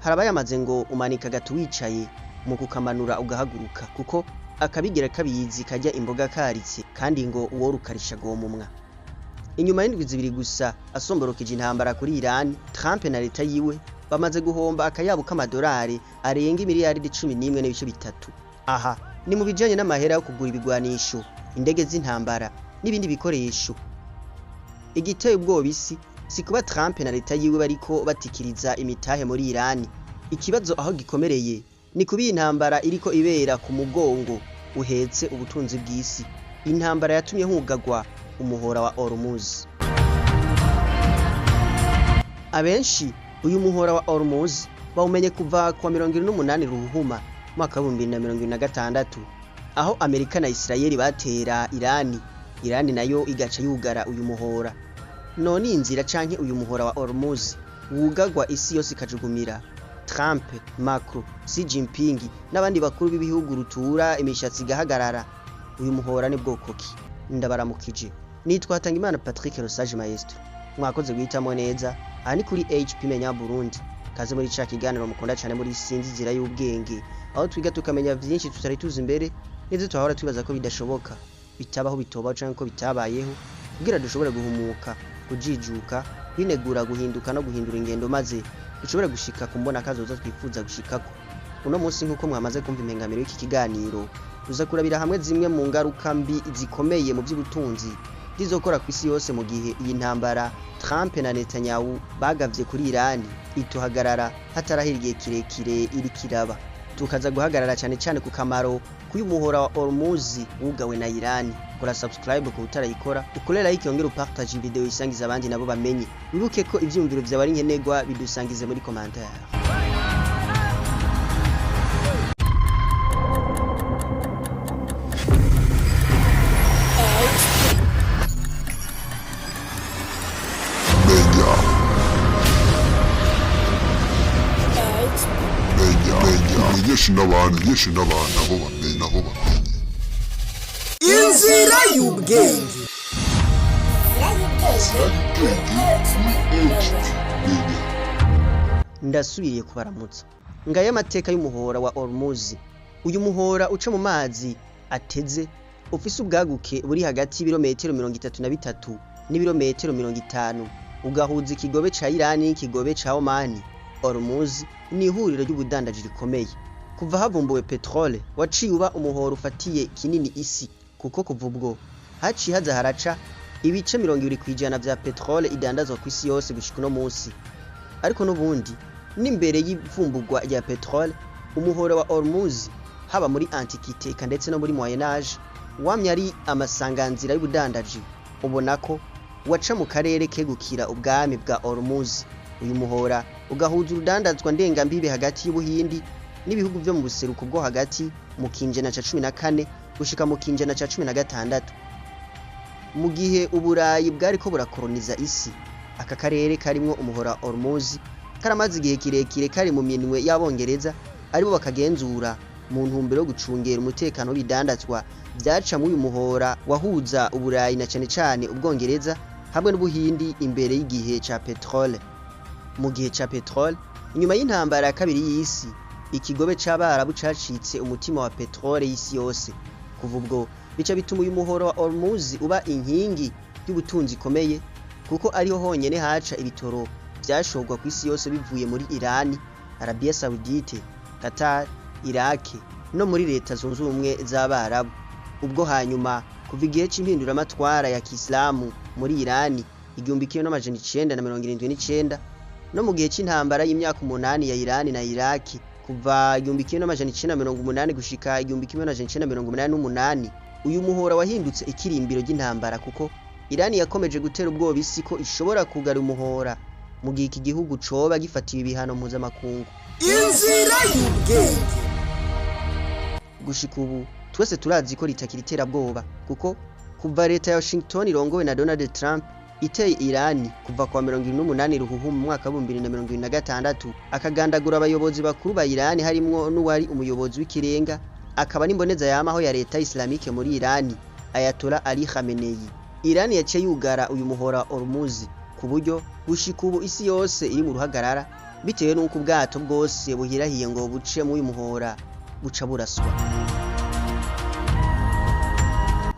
Harabayamaze ngo umanika gato wicaye mu kukamanura ugahaguruka, kuko akabigira kabizi kajya imboga karitse, kandi ngo uwo rukarisha gomumwa. Inyuma y'indwi zibiri gusa asomborokeje intambara kuri Iran, Trump na leta yiwe bamaze guhomba akayabo k'amadolari arenga imiliyaridi 11.3. Aha ni mu bijanye n'amahera yo kugura ibigwanisho, indege z'intambara n'ibindi bikoresho. Igiteye ubwoba isi si kuba Trump na leta yiwe bariko batikiriza imitahe muri Iran. Ikibazo aho gikomereye ni kuba iyi ntambara iriko ibera ku mugongo uhetse ubutunzi bw'isi. Intambara yatumye hugagwa umuhora wa Hormuz. Abenshi uyu muhora wa Hormuz bawumenye kuva kuwa 28 Ruhuhuma mwaka wa 2026, aho Amerika na Israeli batera Irani, Irani nayo igaca yugara uyu muhora. None inzira canke uyu muhora wa Hormuz wugagwa isi yose ikajugumira, Trump, Macron, Xi Jinping n'abandi bakuru b'ibihugu rutura imishatsi igahagarara. Uyu muhora ni bwoko ki? Ndabaramukije. Nitwa Hatangimana Patrick Rosage Maestro. Mwakoze guhitamo neza. Aha ni kuri HP Menya Burundi. Kaze muri ca kiganiro mukunda cane muri sinzi inzira y'ubwenge, aho twiga tukamenya vyinshi tutari tuzi imbere n'ivyo twahora twibaza ko bidashoboka, bitabaho, bitobaho canke ko bitabayeho, kugira dushobore guhumuka, kujijuka, kwinegura, guhinduka no guhindura ingendo, maze dushobore gushika ku mbona kazoza twifuza gushikako. Uno munsi, nk'uko mwamaze kumva impengamiro y'iki kiganiro, tuza kurabira hamwe zimwe mu ngaruka mbi zikomeye mu by'ubutunzi zizokora ku isi yose mu gihe iyi ntambara Trump na Netanyahu bagavye kuri Iran itohagarara hatarahira igihe kirekire iri kiraba. Tukaza guhagarara cyane cyane ku kamaro k'uyu muhora wa Hormuz wugawe na Iran. Kora subscribe ku utarayikora, ukore like, yongere upartage video isangiza abandi nabo bamenye. Wibuke ko ivyumviro vyawe ari nkenerwa, bidusangize muri commentaire. Menya. H Menya. Menya. Menyesha n'abandi, menyesha n'abandi nabo bamenye, nabo bamenye. Inzira y'ubwenge. Ubwenge kuri HP Menya. Ndasubiriye kubaramutsa. Ngayo amateka y'umuhora wa Hormuz. Uyu muhora uca mu mazi ateze, ufise ubwaguke buri hagati y'ibirometero 33 n'ibirometero 50, ugahuza ikigobe ca Iran n'ikigobe ca Oman. Hormuz ni ihuriro ry'ubudandaji rikomeye. Kuva havumbuwe petrole, waciye uba umuhora ufatiye kinini isi, kuko kuva ubwo haciye haza haraca ibice 20% vya petrole idandazwa kw'isi yose gushika uno munsi. Ariko n'ubundi n'imbere y'ivumburwa rya petrole, umuhora wa Hormuz, haba muri antiquité eka ndetse no muri Moyen Âge, wamye ari amasanganzira y'ubudandaji. Ubona ko waca mu karere kegukira ubwami bwa Hormuz. Uyu muhora ugahuza urudandazwa ndengambibe hagati y'Ubuhindi n'ibihugu vyo mu buseruko bwo hagati mu kinjana ca 14 gushika mu kinjana ca 16, mu gihe Uburayi bwariko burakoroniza isi. Aka karere karimwo umuhora Hormuz karamaze igihe kirekire kari mu minwe y'Abongereza, aribo bakagenzura mu ntumbero yo gucungera umutekano w'ibidandazwa vyaca muri uyu muhora wahuza Uburayi na cane cane Ubwongereza hamwe n'Ubuhindi imbere y'igihe ca petrole. Mu gihe ca petrole, inyuma y'intambara ya kabiri y'isi, ikigobe c'Abarabu cacitse umutima wa petrole y'isi yose. Kuva ubwo bica bituma uyu muhora wa Hormuz uba inkingi y'ubutunzi ikomeye, kuko ariho honyene haca ibitoro vyashorwa kw'isi yose bivuye muri Iran, Arabia Saoudite, Qatar, Iraq no muri Leta Zunze Ubumwe z'Abarabu. Ubwo hanyuma kuva igihe c'impinduramatwara ya Kisilamu muri Iran 1979, no mu gihe c'intambara y'imyaka 8 ya Iran na Iraq kuva 1980 gushika 1988, uyu muhora wahindutse ikirimbiro ry'intambara, kuko Iran yakomeje gutera ubwoba isi ko ishobora kugara umuhora mu gihe iki gihugu coba gifatiwe ibihano mpuzamakungu. Inzira y'ubwenge. Gushika ubu twese turazi ko ritakiri iterabwoba, kuko kuva leta ya Washington irongowe na Donald Trump iteye Irani kuva kwa 28 Ruhuhu mu mwaka wa 2026, akagandagura abayobozi bakuru ba Irani, harimwo n'uwari umuyobozi w'ikirenga akaba n'imboneza yamaho ya leta Islamique muri Irani, Ayatollah Ali Khamenei, Irani yaciye yugara uyu muhora Hormuz, ku buryo gushika ubu isi yose iri mu ruhagarara. Bitewe n'uko ubwato bwose buhirahiye ngo buce muri uyu muhora buca buraswa.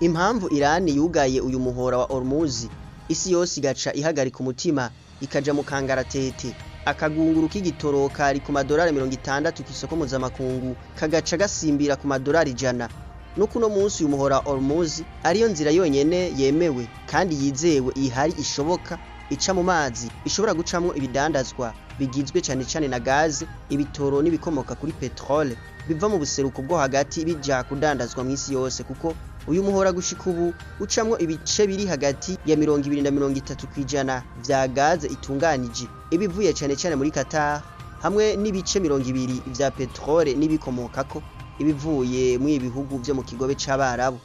Impamvu Irani yugaye uyu muhora wa Hormuz, isi yose igaca ihagarika umutima ikaja mu kangaratete. Akagunguru k'igitoro kari ku madolari 60 kw'isoko mpuzamakungu kagaca gasimbira ku madolari 100. Nuko uno munsi uyu muhora wa Hormuz ariyo nzira yonyene yemewe kandi yizewe ihari ishoboka ica mu mazi ishobora gucamwo ibidandazwa bigizwe cane cane na gaze, ibitoro n'ibikomoka kuri petrole biva mu buseruko bwo hagati bija kudandazwa mw'isi yose, kuko uyu muhora gushika ubu ucamwo ibice biri hagati ya 20 na 30% vya gaze itunganije ibivuye cane cane muri Qatar, hamwe n'ibice 20 vya petrole n'ibikomokako ibivuye mu ibihugu vyo mu kigobe c'Abarabu.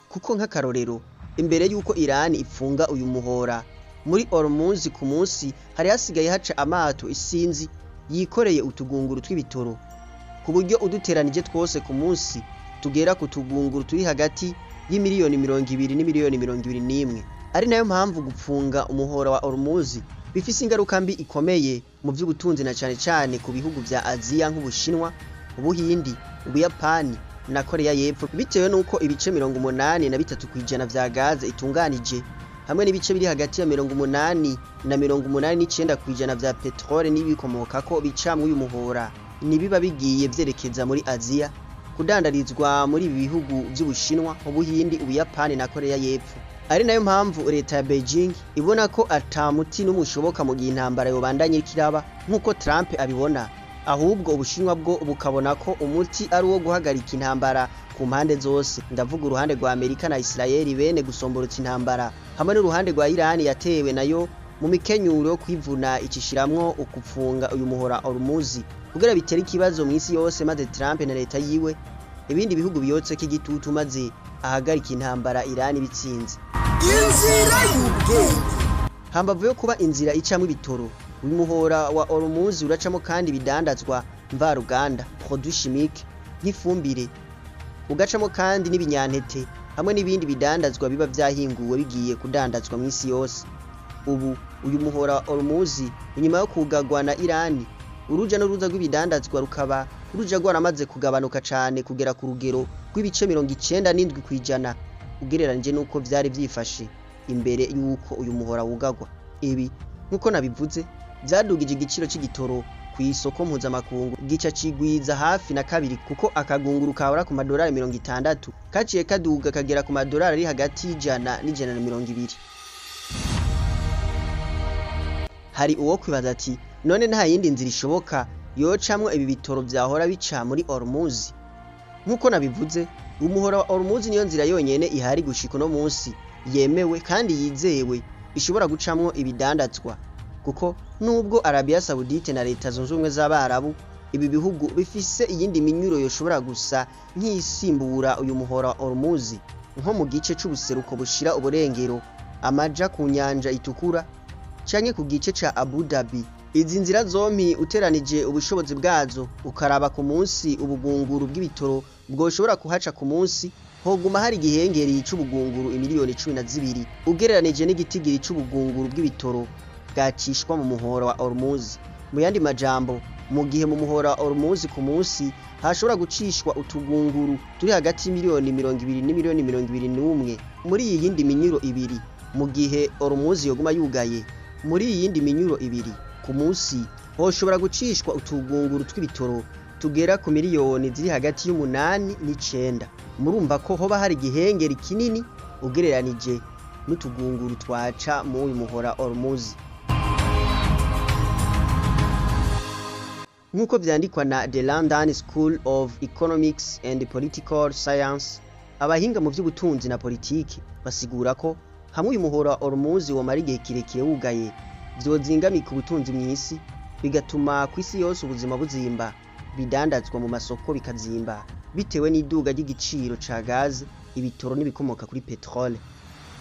Kuko nk'akarorero, imbere yuko Irani ipfunga uyu muhora, muri Hormuz ku munsi hari hasigaye haca amato isinzi yikoreye utugunguru tw'ibitoro, ku buryo uduteranije twose ku munsi tugera ku tugunguru turi hagati y'imiliyoni 20 n'imiliyoni 21. Ari nayo mpamvu gupfunga umuhora wa Hormuz bifise ingaruka mbi ikomeye mu vy'ubutunzi na cane cane ku bihugu vya Aziya nk'Ubushinwa, Ubuhindi, Ubuyapani na Korea y'Epfo, bitewe n'uko ibice 83% vya gaze itunganije hamwe n'ibice biri hagati ya 80 na 89% vya petrole n'ibikomokako bica muri uyu muhora nibiba bigiye vyerekeza muri Aziya kudandarizwa muri ibi bihugu vy'Ubushinwa, Ubuhindi, Ubuyapani na Korea y'Epfo. Ari nayo mpamvu leta ya Beijing ibona ko ata muti n'umushoboka mu gihe intambara yobandanye ikiraba nk'uko Trump abibona, ahubwo Ubushinwa bwo bukabona ko umuti ari uwo guhagarika intambara ku mpande zose. Ndavuga uruhande rwa Amerika na Israeli bene gusomborotsa intambara, hamwe n'uruhande rwa Irani yatewe nayo mu mikenyuro yo kwivuna icishiramwo ukupfunga uyu muhora Hormuz kugira bitere ikibazo mw'isi yose, maze Trump na leta yiwe ibindi bihugu biyotseko igitutu maze ahagarika intambara Irani bitsinze. Inzira y'ubwenge. Hambavu yo kuba inzira icamwo ibitoro, uyu muhora wa Hormuz uracamo kandi ibidandazwa mvaruganda produits chimiques nk'ifumbire, ugacamo kandi n'ibinyantete hamwe n'ibindi bidandazwa biba vyahinguwe bigiye kudandazwa mw'isi yose. Ubu uyu muhora wa Hormuz inyuma yo kugagwa na Irani, uruja n'uruza rw'ibidandazwa rukaba ruja rwaramaze kugabanuka cane kugera ku rugero rw'ibice 97% ugereranije n'uko vyari vyifashe imbere y'uko uyu muhora wugagwa. Ibi nk'uko nabivuze vyadugije igiciro c'igitoro kw'isoko mpuzamakungu, gica cigwiza hafi na kabiri, kuko akagunguru kahora ku madolari 60 kaciye kaduga kagera ku madolari ari hagati y'ijana n'ijana na 20. Hari uwo kwibaza ati none nta yindi nzira ishoboka yocamwo ibi bitoro vyahora bica muri Hormuz? Nk'uko nabivuze, umuhora wa Hormuz niyo nzira yonyene ihari gushika uno munsi yemewe kandi yizewe ishobora gucamwo ibidandazwa, kuko nubwo Arabia Saudite na Leta Zunze Ubumwe z'Abarabu ibi bihugu bifise iyindi minyuro yoshobora gusa nk'isimbura uyu muhora wa Hormuz, nko mu gice c'ubuseruko bushira uburengero amaja ku nyanja itukura canke ku gice ca Abu Dhabi. Izi nzira zompi uteranije ubushobozi bwazo ukaraba ku munsi ubugunguru bw'ibitoro bwoshobora kuhaca ku munsi, hoguma hari igihengeri c'ubugunguru imiliyoni 12 ugereranije n'igitigiri c'ubugunguru bw'ibitoro bwacishwa mu muhora wa Hormuz. Mu yandi majambo, mu gihe mu muhora wa Hormuz ku munsi hashobora gucishwa utugunguru turi hagati y'imiliyoni 20 n'imiliyoni 21 muri iyi yindi minyuro ibiri, mu gihe Hormuz yoguma yugaye muri iyi yindi minyuro ibiri ku munsi hoshobora gucishwa utugunguru tw'ibitoro tugera ku miliyoni ziri hagati y'umunani n'icenda. Murumva ko hoba hari igihengeri kinini ugereranije n'utugunguru twaca mu uyu muhora Hormuz. Nk'uko vyandikwa na The London School of Economics and Political Science, abahinga mu vy'ubutunzi na politiki basigura ko hamwe uyu muhora wa Hormuz womara igihe kirekire wugaye, vyozingamika ubutunzi mw'isi, bigatuma kw'isi yose ubuzima buzimba, bidandazwa mu masoko bikazimba bitewe n'iduga ry'igiciro ca gaze, ibitoro n'ibikomoka kuri petrole,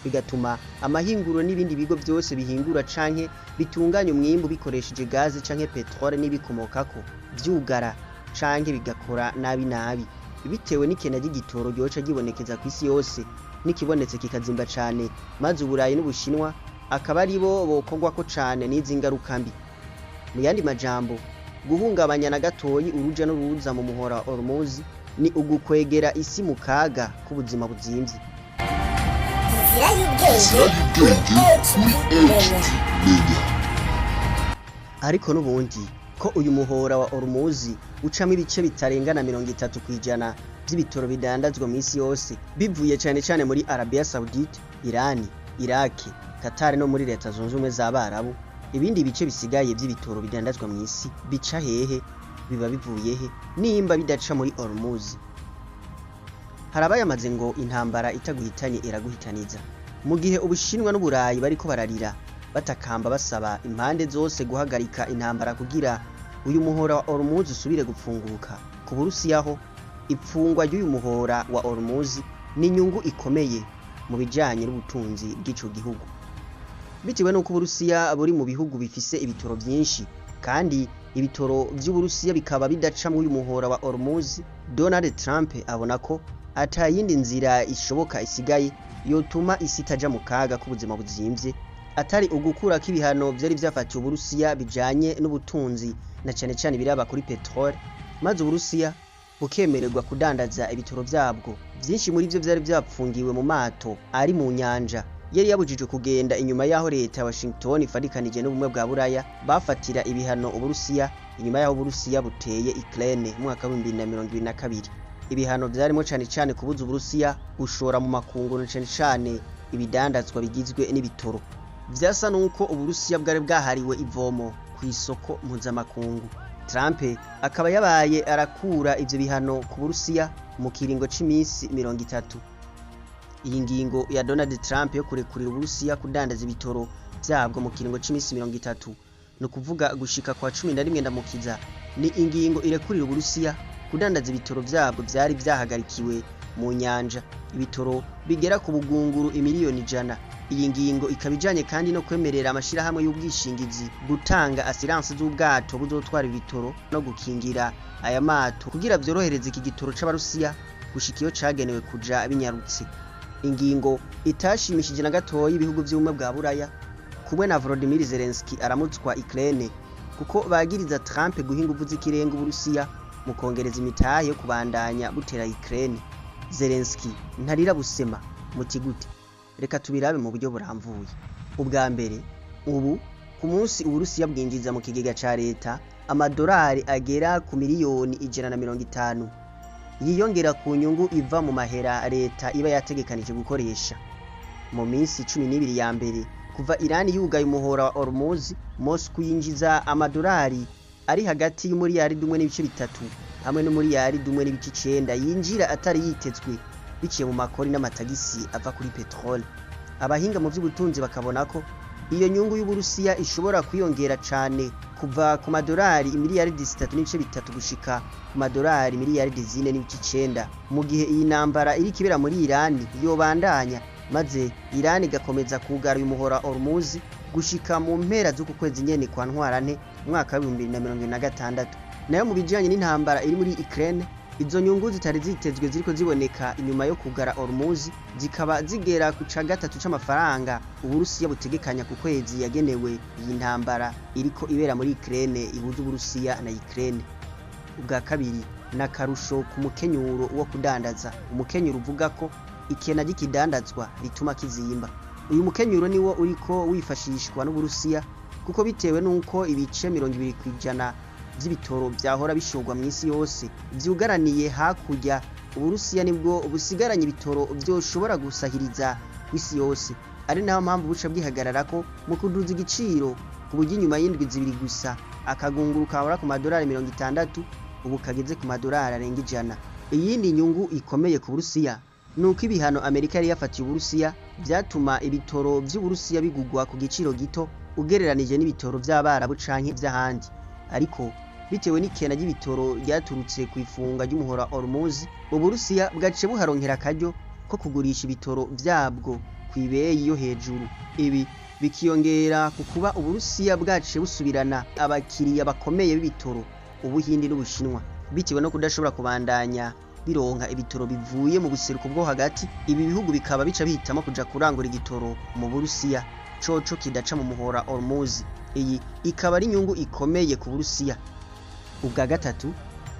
bigatuma amahinguriro n'ibindi bigo vyose bihingura canke bitunganya umwimbu bikoresheje gaze canke petrole n'ibikomokako vyugara canke bigakora nabi nabi, bitewe n'ikena ry'igitoro ryoca ryibonekeza kw'isi yose, n'ikibonetse kikazimba cane, maze Uburayi n'Ubushinwa akaba aribo bokorwako cane n'izi ngaruka mbi. Mu yandi majambo, guhungabanya na gatoyi uruja n'uruza mu muhora wa Hormuz ni ugukwegera isi mu kaga k'ubuzima buzimvye. Inzira y'ubwenge. Inzira y'ubwenge kuri HD Menya. Ariko n'ubundi ko uyu muhora wa Hormuz ucamwo ibice bitarengana 30% vy'ibitoro bidandazwa mw'isi yose, bivuye cane cane muri Arabia Saudite, Irani, Iraki, Qatar no muri Leta Zunze Ubumwe z'Abarabu, ibindi bice bisigaye vy'ibitoro bidandazwa mw'isi bica hehe, biba bivuye he nimba bidaca muri Hormuz? Hari abayamaze ngo intambara itaguhitanye iraguhitaniza. Mu gihe Ubushinwa n'Uburayi bariko bararira batakamba basaba impande zose guhagarika intambara kugira uyu muhora wa Hormuz usubire gupfunguka, ku Burusiya ho ipfungwa ry'uyu muhora wa Hormuz ni inyungu ikomeye mu bijanye n'ubutunzi bw'ico gihugu. Bitewe n'uko Uburusiya buri mu bihugu bifise ibitoro vyinshi kandi ibitoro vy'Uburusiya bikaba bidaca muri uyu muhora wa Hormuz, Donald Trump abona ko ata yindi nzira ishoboka isigaye yotuma isi itaja mu kaga k'ubuzima buzimvye atari ugukurako ibihano vyari vyafatiwe Uburusiya bijanye n'ubutunzi na cane cane ibiraba kuri petrole, maze Uburusiya bukemererwa kudandaza ibitoro vyabwo. Vyinshi muri vyo vyari vyapfungiwe mu mato ari mu nyanja yari yabujijwe kugenda inyuma y'aho leta ya Washington ifadikanije n'ubumwe bwa Buraya bafatira ibihano Uburusiya inyuma y'aho Uburusiya buteye Ukraine mu mwaka wa 2022. Ibihano vyarimo cane cane kubuza Uburusiya gushora mu makungu na cane cane ibidandazwa bigizwe n'ibitoro. Vyasa nuko Uburusiya bwari bwahariwe ivomo kw'isoko mpuzamakungu. Trump akaba yabaye arakura ivyo bihano ku Burusiya mu kiringo c'imisi 30. Iyi ngingo ya Donald Trump yo kurekurira Uburusiya kudandaza ibitoro vyabwo mu kiringo c'imisi 30, ni ukuvuga gushika kwa 11 Ndamukiza, ni ingingo irekurira Uburusiya kudandaza ibitoro vyabwo vyari vyahagarikiwe mu nyanja, ibitoro bigera ku bugunguru imiliyoni 100. Iyi ngingo ikaba ijanye kandi no kwemerera amashirahamwe y'ubwishingizi gutanga assurance z'ubwato buzotwara ibitoro no gukingira aya mato kugira vyorohereze iki gitoro c'Abarusiya gushika iyo cagenewe kuja binyarutse. Ingingo itashimishije na gatoyi ibihugu vy'ubumwe bwa Buraya kumwe na Volodymyr Zelensky aramutswa Ukraine, kuko bagiriza Trump guha inguvu z'ikirenga Uburusiya mu kongereza imitahe yo kubandanya butera Ukraine. Zelensky ntarira busema muti gute? Reka tubirabe mu buryo buramvuye. Ubwa mbere, ubu ku munsi Uburusiya bwinjiza mu kigega ca leta amadolari agera ku miliyoni 150 yiyongera ku nyungu iva mu mahera leta iba yategekanije gukoresha. Mu minsi 12 ya mbere kuva Irani yugaye umuhora wa Hormuz, Moscow yinjiza amadolari ari hagati y'umuriyaridi 1.3 hamwe n'umuriyaridi 1.9 yinjira atari yitezwe biciye mu makori n'amatagisi ava kuri petrole. Abahinga mu vy'ubutunzi bakabona ko iyo nyungu y'Uburusiya ishobora kwiyongera cane kuva ku madolari imiliyaridi 3.3 gushika ku madolari miliyaridi 4.9 mu gihe iyi ntambara iriko ibera muri Irani yobandanya, maze Irani igakomeza kugara uyu muhora Hormuz gushika mu mpera z'uku kwezi nyene kwa Ntwarante umwaka wa 2026. Nayo mu bijanye n'intambara iri muri Ukraine, izo nyungu zitari zitezwe ziriko ziboneka inyuma yo kugara Hormuz zikaba zigera ku ca gatatu c'amafaranga Uburusiya butegekanya ku kwezi yagenewe iyi ntambara iriko ibera muri Ukraine ihuza Uburusiya na Ukraine. Ubwa kabiri, n'akarusho ku mukenyuro wo kudandaza. Umukenyuro uvuga ko ikena ry'ikidandazwa rituma kizimba. Uyu mukenyuro niwo uriko wifashishwa n'Uburusiya, kuko bitewe n'uko ibice 20% vy'ibitoro vyahora bishorwa mw'isi yose vyugaraniye hakurya, Uburusiya nibwo busigaranye ibitoro vyoshobora gusahiriza kw'isi yose, ari nayo mpamvu buca bwihagararako mu kuduza igiciro ku buryo inyuma y'indwi 2 gusa akagunguru kahora ku madolari 60 ubu kageze ku madolari arenga 100. Iyindi nyungu ikomeye ku Burusiya nuko ibihano Amerika yari yafatiye Uburusiya vyatuma ibitoro vy'Uburusiya bigugwa ku giciro gito ugereranije n'ibitoro vy'Abarabu canke vy'ahandi. Ariko bitewe n'ikena ry'ibitoro ryaturutse kw'ifunga ry'umuhora Hormuz, Uburusiya bwaciye buharonkera akaryo ko kugurisha ibitoro vyabwo kw'ibeyi yo hejuru. Ibi bikiyongera ku kuba Uburusiya bwaciye busubirana abakiriya bakomeye b'ibitoro, Ubuhindi n'Ubushinwa, bitewe no kudashobora kubandanya bironka ibitoro bivuye mu buseruko bwo hagati. Ibi bihugu bikaba bica bihitamo kuja kurangura igitoro mu Burusiya. Coco kidaca mu muhora Hormuz. Iyi ikaba ari inyungu ikomeye ku Burusiya. Ubwa gatatu,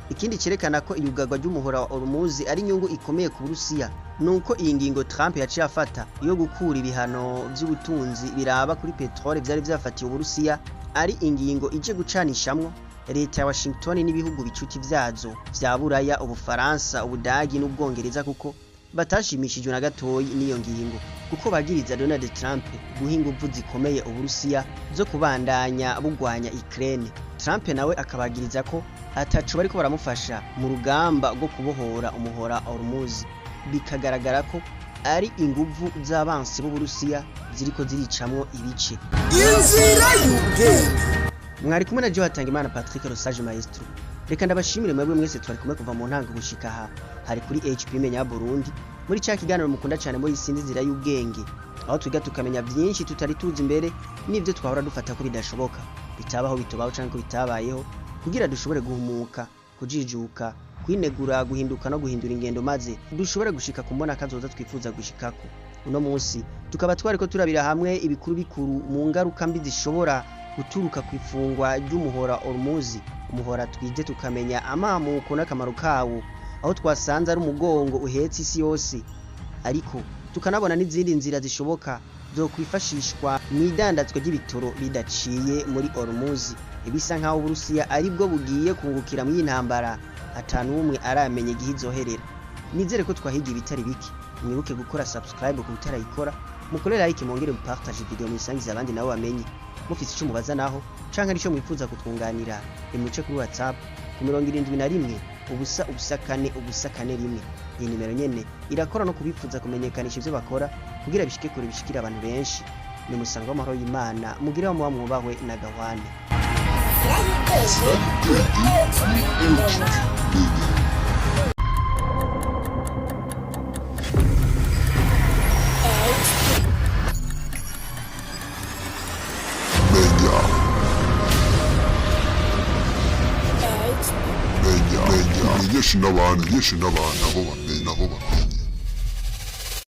ikindi cerekana ko iyugarwa ry'umuhora wa Hormuz ari inyungu ikomeye ku Burusiya, nuko iyi ngingo Trump yaciye afata yo gukura ibihano vy'ubutunzi biraba kuri petrole vyari vyafatiye Uburusiya ari ingingo ije gucanishamwo leta ya Washington n'ibihugu bicuti vyazo vya Buraya, Ubufaransa, Ubudagi n'Ubwongereza, kuko batashimishijwe na gatoyi n'iyo ngingo, kuko bagiriza Donald Trump guha inguvu zikomeye Uburusiya zo kubandanya bugwanya Ukraine. Trump nawe akabagiriza ko ataco bariko baramufasha mu rugamba rwo kubohora umuhora Hormuz. Bikagaragara ko ari inguvu z'abansi b'Uburusiya ziriko ziricamwo ibice. Inzira y'ubwenge. Mwari kumwe na Joe Hatangimana Patrick Rosage Maestro. Reka ndabashimire mwebwe mwese twari kumwe kuva mu ntango gushika aha. Hari kuri HP Menya Burundi, muri ca kiganiro mukunda cyane muri Sinzi Inzira y'Ubwenge, aho twiga tukamenya byinshi tutari tuzi imbere n'ivyo twahora dufata ko bidashoboka, bitabaho, bitubaho canke ko bitabayeho, kugira dushobore guhumuka, kujijuka, kwinegura, guhinduka no guhindura ingendo, maze dushobore gushika ku mbona kazoza twifuza gushikako. Uno munsi tukaba twariko turabira hamwe ibikuru bikuru mu ngaruka mbi zishobora guturuka ku ifungwa ry'umuhora Hormuz, umuhora twize tukamenya amamuko n'akamaro kawo, aho twasanze ari umugongo uhetse isi yose, ariko tukanabona n'izindi nzira zishoboka zo kwifashishwa mu idandazwa ry'ibitoro bidaciye muri Hormuz. Ibisa nk'aho Uburusiya aribwo bugiye kungukira mu intambara atanumwe aramenya igihe izoherera. Nizere ko twahiga ibitari bike. Mwibuke gukora subscribe ku utarayikora, mukore like, mwongere mupartage video, muyisangize abandi nabo bamenye. Mufise ico mubaza naho canke arico mwifuza kutwunganira, nimuce kuri WhatsApp ku 71 0 0 0 4 0 4 1. Iyi nimero nyene irakora no kubifuza kumenyekanisha ivyo bakora kugira bishike kure, bishikire abantu benshi. Ni musango w'amahoro y'Imana, mugire wa muba mwubahwe na gahwane. Inzira y'ubwenge kuri HP Menya. HP. Menya. HP. Menya. Menya. Menyesha n'abandi, menyesha n'abandi nabo bamenye, nabo bamenye.